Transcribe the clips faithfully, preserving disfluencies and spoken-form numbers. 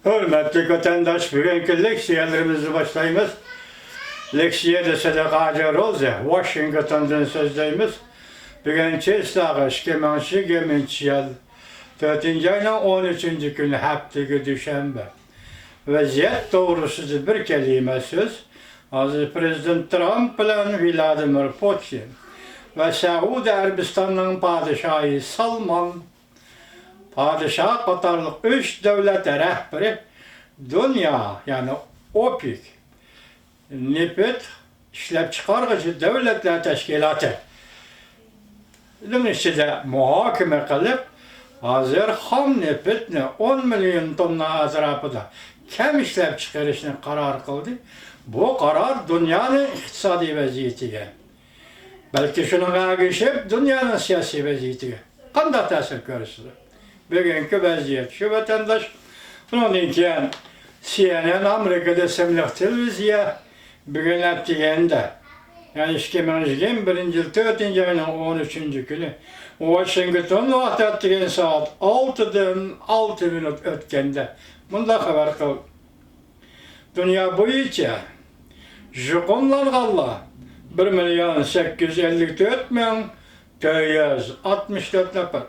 ھۆرمەتلىك ۋەتەنداش، بۈگۈنكى لېكسىيەلىرىمىزنى باشلايمىز. لېكسىيەدە سەدىقە ھاجى روزى، ۋاشىنگتوندىن سۆزلەيمىز. بۈگۈن چېسلاغا ئىككى مىڭ يىگىرمىنچى يىل، تۆتىنچى ئاينىڭ ئون ئۈچىنچى كۈنى، ھەپتىگە دۈشەنبە. ۋەزىيەت توغرىسىدا بىر كەلىمە سۆز. ھازىر پىرېزىدېنت ترامپ بىلەن ۋلادىمىر پۇتىن ۋە سەئۇدى ئەرەبىستاننىڭ پادىشاھى سالمان پادىشاھ قاتارلىق ئۈچ دۆلەت رەھبىرى دۇنيا، يەنى ئوپېك، نېفىت ئىشلەپچىقارغۇچى دۆلەتلەر تەشكىلاتى نىڭ ئىچىدە مۇھاكىمە قىلىپ، ھازىر خام نېفىتنى ئون مىليون توننا ئەتراپىدا كەم ئىشلەپچىقىرىشنى قارار قىلدى. بۇ قارار دۇنيانىڭ ئىقتىسادىي ۋەزىيىتىگە، بەلكى شۇنىڭغا ئەگىشىپ دۇنيانىڭ سىياسىي ۋەزىيىتىگە قانداق تەسىر كۆرسىتىدۇ؟ بۈگۈنكى ۋەزىيەت شۇ، ۋەتەنداش. بۇنىڭدىن كېيىن سى ئېن ئېن ئامېرىكىدا ئىسىملىق تېلېۋىزىيە بۈگۈن ئەتىگەندە، يەنى ئىككى مىڭ يىگىرمە بىرىنچى يىل تۆتىنچى ئاينىڭ ئون ئۈچىنچى كۈنى، ۋاشىنگتون ۋاقتى ئەتىگەن سائەت ئالتىدىن ئالتە مىنۇت ئۆتكەندە مۇنداق خەۋەر قىلدى: دۇنيا بويىچە يۇقۇملانغانلار بىر مىليون سەككىز يۈز ئەللىك تۆت مىڭ تۆت يۈز ئاتمىش تۆت نەپەر.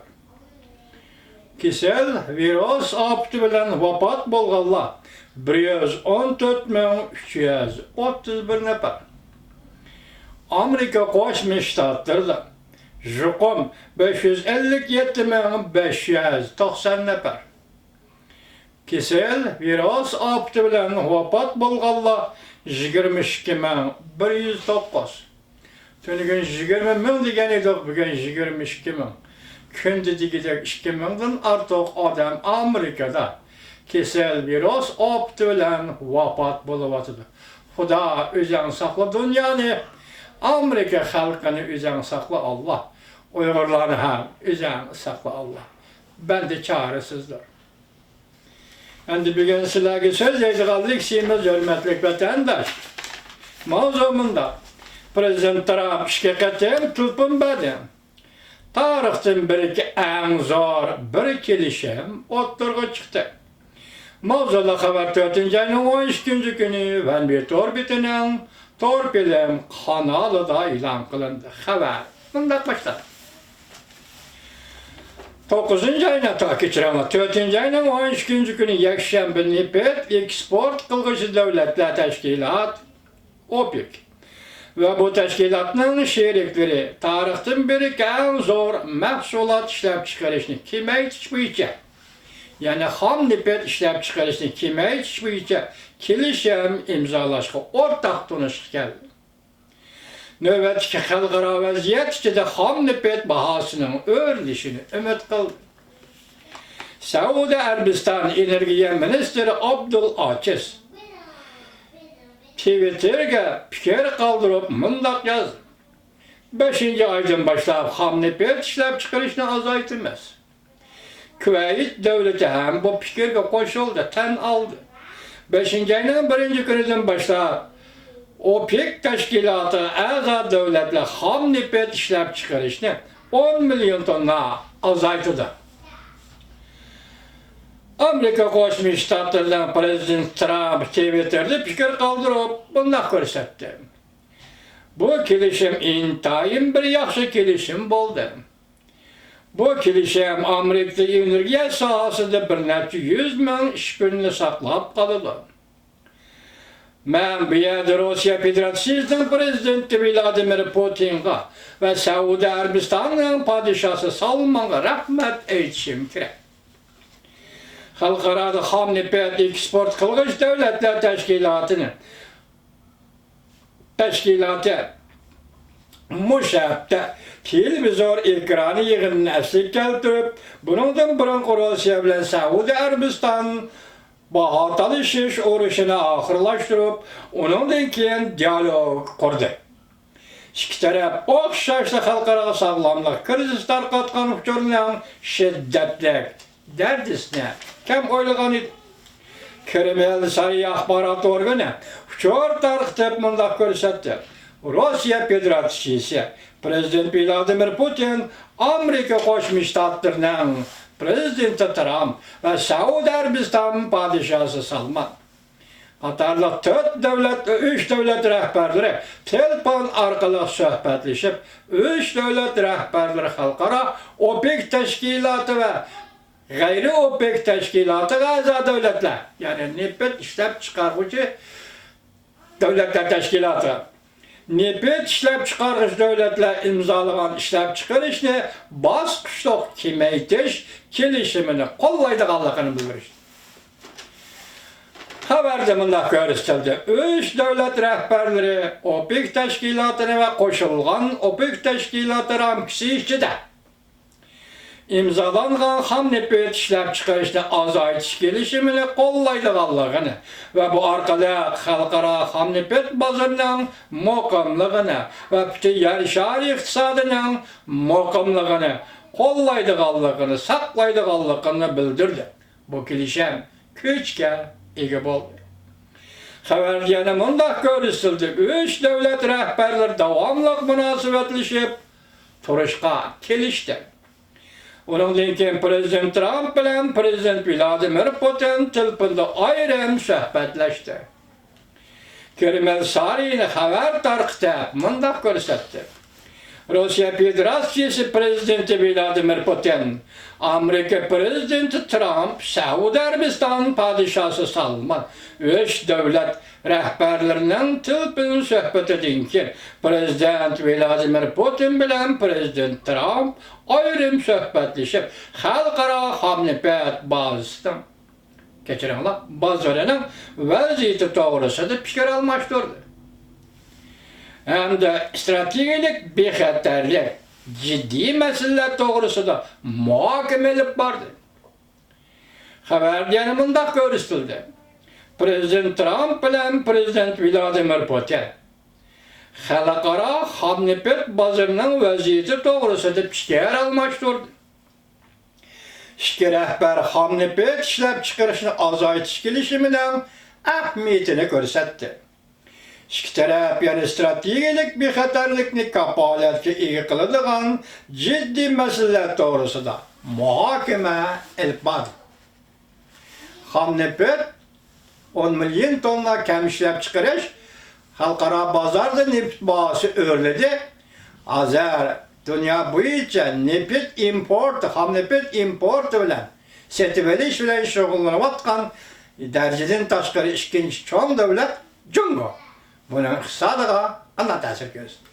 كېسەل، ۋىرۇس ئاپىتى بىلەن ۋاپات بولغانلار بىر يۈز ئون تۆت مىڭ ئۈچ يۈز ئوتتۇز بىر نەپەر. ئامېرىكا قوشما شتاتلىرىدا يۇقۇم بەش يۈز ئەللىك يەتتە مىڭ بەش يۈز توقسان نەپەر. كېسەل، ۋىرۇس ئاپىتى بىلەن ۋاپات بولغانلار يىگىرمە ئىككى مىڭ بىر يۈز توققۇز. تۈنۈگۈن يىگىرمە مىڭ دېگەن ئىدۇق، بۈگۈن يىگىرمە ئىككى مىڭ. كۈندە دېگۈدەك ئىككى مىڭدىن ئارتۇق ئادەم ئامېرىكىدا كېسەل، ۋىرۇس ئاپىتى بىلەن ۋاپات بولۇۋاتىدۇ. خۇدا ئۆزەڭ ساقلا دۇنيانى، ئامېرىكا خەلقىنى ئۆزەڭ ساقلا ئاللا. ئۇيغۇرلارنى ھەم ئۆزەڭ ساقلا ئاللا. بەندە چارىسىزدۇر. ئەمدى بۈگۈن سىلەرگە سۆزلەيدىغان لېكسىيىمىز، ھۆرمەتلىك ۋەتەنداش، ماۋزۇ مۇنداق: پىرېزىدېنت ترامپ ئىككى قېتىم تېلېفون بەردى. تارىختىن بېرىكى ئەڭ زور بىر كېلىشىم ئوتتۇرىغا چىقتى. ماۋزۇلۇق خەۋەر تۆتىنچى ئاينىڭ ئون ئىككىنچى كۈنى ۋەنبى تور بېتىنىڭ تور فىلىم قانالىدا ئېلان قىلىندى. خەۋەر مۇنداق باشلىنىدۇ. توققۇزىنچى ئاينىڭ، تا-، كەچۈرۈڭلار، تۆتىنچى ئاينىڭ ئون ئىككىنچى كۈنى يەكشەنبە نېفىت ئېكسپورت قىلغۇچى دۆلەتلەر تەشكىلاتى، ئوپېك، ۋە بۇ تەشكىلاتنىڭ شېرىكلىرى تارىختىن بېرىكى ئەڭ زور مەھسۇلات ئىشلەپچىقىرىشنى كېمەيتىش بويىچە، يەنى خام نېفىت ئىشلەپچىقىرىشنى كېمەيتىش بويىچە كېلىشىم ئىمزالاشقا ئورتاق تونۇشقا كەلدى. نۆۋەتتىكى خەلقئارا ۋەزىيەت ئىچىدە خام نېفىت باھاسىنىڭ ئۆرلىشىنى ئۈمىد قىلدى. سەئۇدى ئەرەبىستان ئېنېرگىيە مىنىستىرى ئابدۇل ئاچىس تىۋىتتېرگە پىكىر قالدۇرۇپ مۇنداق يازدى: بەشىنچى ئايدىن باشلاپ خام نېفىت ئىشلەپچىقىرىشنى ئازايتىمىز. كۇۋەيت دۆلىتى ھەم بۇ پىكىرگە قوشۇلدى، تەن ئالدى. بەشىنچى ئاينىڭ بىرىنچى كۈنىدىن باشلاپ، ئوپېك تەشكىلاتىغا ئەزا دۆلەتلەر خام نېفىت ئىشلەپچىقىرىشنى ئون مىليون توننا ئازايتىدۇ. ئامېرىكا قوشما شتاتلىرىنىڭ پىرېزىدېنتى ترامپ تىۋىتتېردا پىكىر قالدۇرۇپ، مۇنداق كۆرسەتتى: بۇ كېلىشىم ئىنتايىن بىر ياخشى كېلىشىم بولدى. بۇ كېلىشىم ئامېرىكىدا ئېنېرگىيە ساھەسىدە بىر نەچچە يۈز مىڭ ئىش كۈنىنى ساقلاپ قالىدۇ. مەن بۇ يەردە روسىيە فېدېراتسىيىسىنىڭ پىرېزىدېنتى ۋلادىمىر پۇتىنغا ۋە سەئۇدى ئەرەبىستانىنىڭ پادىشاھى سالمانغا رەھمەت ئېيتىشىم كېرەك. خەلقئارادا خام نېفىت ئېكسپورت قىلغۇچ دۆلەتلەر تەشكىلاتىنى تەشكىلاتى مۇشۇ ھەپتە تېلېۋىزور ئېكرانى يىغىنىنى ئەسلىگە كەلتۈرۈپ، بۇنىڭدىن بۇرۇنقى روسىيە بىلەن سەئۇدى ئەرەبىستان باھا تالىشىش ئۇرۇشىنى ئاخىرلاشتۇرۇپ، ئۇنىڭدىن كېيىن دىيالوگ قۇردى. ئىككى تەرەپ ئوخشاشلا خەلقئارا ساغلاملىق كىرىزىس تارقاتقان ئۇچۇرنىڭ شىددەتلىك دەرىجىسىنى كەم ئويلىغان ئىدى. كرېمىل سارىيى ئاخبارات ئورگىنى ئۇچۇر تارقىتىپ مۇنداق كۆرسەتتى: روسىيە فېدېراتسىيىسى پىرېزىدېنتى ۋلادىمىر پۇتىن ئامېرىكا قوشما شتاتلىرىنىڭ پىرېزىدېنتى ترامپ ۋە سەئۇدى ئەرەبىستان پادىشاھى سالمان قاتارلىق تۆت دۆلەت، ئۈچ دۆلەت رەھبەرلىرى تېلېفون ئارقىلىق سۆھبەتلىشىپ، ئۈچ دۆلەت رەھبەرلىرى خەلقئارا ئوپېك تەشكىلاتى ۋە غەيرىي ئوپېك تەشكىلاتىغا ئەزا دۆلەتلەر، يەنى نېفىت ئىشلەپچىقارغۇچى دۆلەتلەر تەشكىلاتى، نېفىت ئىشلەپچىقارغۇچى دۆلەتلەر ئىمزالىغان ئىشلەپچىقىرىشنى باسقۇچلۇق كېمەيتىش كېلىشىمىنى قوللايدىغانلىقىنى بىلدۈرۈشتى. خەۋەردە مۇنداق كۆرسىتىلدى: ئۈچ دۆلەت رەھبەرلىرى ئوپېك تەشكىلاتىنى ۋە قوشۇلغان ئوپېك تەشكىلاتى رامكىسى ئىچىدە ئىمزالانغان خام نېفىت ئىشلەپچىقىرىشنى ئازايتىش كېلىشىمىنى قوللايدىغانلىقىنى ۋە بۇ ئارقىلىق خەلقئارا خام نېفىت بازىرىنىڭ مۇقىملىقىنى ۋە پۈتۈن يەر شارى ئىقتىسادىنىڭ مۇقىملىقىنى قوللايدىغانلىقىنى، ساقلايدىغانلىقىنى بىلدۈردى. بۇ كېلىشىم كۈچكە ئىگە بولدى. خەۋەردە يەنە مۇنداق كۆرسىتىلدى: ئۈچ دۆلەت رەھبەرلىرى داۋاملىق مۇناسىۋەتلىشىپ تۇرۇشقا كېلىشتى. ئۇنىڭدىن كېيىن پىرېزىدېنت ترامپ بىلەن پىرېزىدېنت ۋلادىمىر پۇتىن تېلېفوندا ئايرىم سۆھبەتلەشتى. كرېمل سارىيىنى خەۋەر تارقىتىپ مۇنداق كۆرسەتتى: روسىيە فېدېراتسىيىسى پىرېزىدېنتى ۋلادىمىر پۇتىن ئامېرىكا پىرېزىدېنتى ترامپ، سەئۇدى ئەرەبىستان پادىشاھى سالمان ئۈچ دۆلەت رەھبەرلىرىنىڭ تېلېفون سۆھبىتىدىن كېيىن، پىرېزىدېنت ۋلادىمىر پۇتىن بىلەن پىرېزىدېنت ترامپ ئايرىم سۆھبەتلىشىپ، خەلقئارا خام نېفىت بازىسىنىڭ، كەچۈرۈڭلار، بازىرىنىڭ ۋەزىيىتى توغرىسىدا پىكىر ئالماشتۇردى ھەمدە ئىستراتېگىيەلىك بىخەتەرلىك، جىددىي مەسىلىلەر توغرىسىدا مۇھاكىمە ئېلىپ باردى. خەۋەردە يەنە مۇنداق كۆرسىتىلدى: پىرېزىدېنت ترامپ بىلەن پىرېزىدېنت ۋلادىمىر پۇتىن خەلقئارا خام نېفىت بازىرىنىڭ ۋەزىيىتى توغرىسىدا پىكىر ئالماشتۇردى. ئىككى رەھبەر خام نېفىت ئىشلەپچىقىرىشنى ئازايتىش كېلىشىمىنىڭ ئەھمىيىتىنى كۆرسەتتى. ئىككى تەرەپ يەنە ئىستراتېگىيەلىك بىخەتەرلىكنى كاپالەتكە ئىگە قىلىدىغان جىددىي مەسىلىلەر توغرىسىدا مۇھاكىمە ئېلىپ باردى. خام نېفىت، ئون مىليون توننا كەم ئىشلەپچىقىرىش، خەلقئارا بازاردا نېفىت باھاسى ئۆرلىدى. ھازىر دۇنيا بويىچە نېفىت ئىمپورتى، خام نېفىت ئىمپورتى بىلەن سېتىۋېلىش بىلەن شۇغۇللىنىۋاتقان دەرىجىدىن تاشقىرى ئىككىنچى چوڭ دۆلەت جۇڭگو. بۇنىڭ ئىقتىسادىغا قانداق تەسىر كۆرسىتىدۇ؟